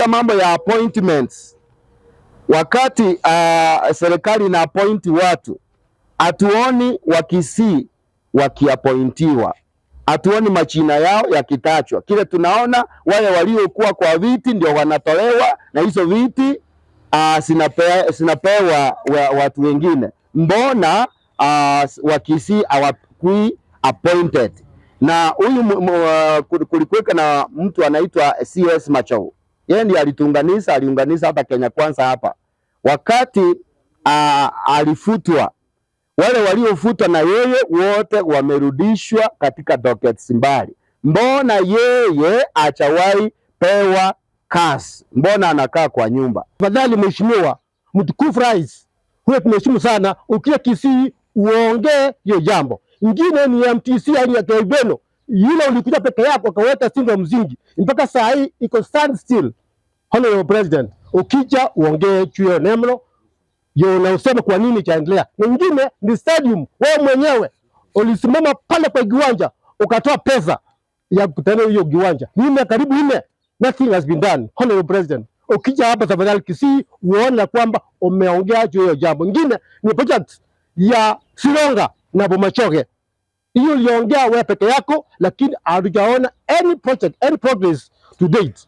Mambo ya appointments, wakati serikali ina appoint watu, hatuoni Wakisii wakiappointiwa, hatuoni majina yao yakitajwa. Kile tunaona wale waliokuwa kwa viti ndio wanatolewa na hizo viti zinapewa watu wengine. Mbona Wakisii hawakui appointed? Na huyu kulikuweka na mtu anaitwa CS Machogu, yeye ndiye alituunganisha, aliunganisha hata Kenya Kwanza hapa. Wakati alifutwa, wale waliofutwa na yeye wote wamerudishwa katika dockets mbali. Mbona yeye hajawahi pewa kazi? Mbona anakaa kwa nyumba? Tafadhali mheshimiwa mtukufu rais, huyo tunaheshimu sana, ukija Kisii uongee hiyo jambo. Ingine ni MTC yani ya Kaibeno, yule ulikuja peke yako ukaweka singo mzingi mpaka saa hii iko stand still. Honorable President, ukija uongee juu ya neno yo na useme kwa nini chaendelea. Nyingine ni stadium, wewe mwenyewe ulisimama pale kwa kiwanja ukatoa pesa ya kutengeneza hiyo kiwanja, ni karibu 4, nothing has been done. Honorable President, ukija hapa tafadhali Kisii uone kwamba umeongea juu hiyo jambo. Nyingine ni project ya Sironga na Bomachoge, hiyo uliongea wewe peke yako, lakini hatujaona any project, any progress to date.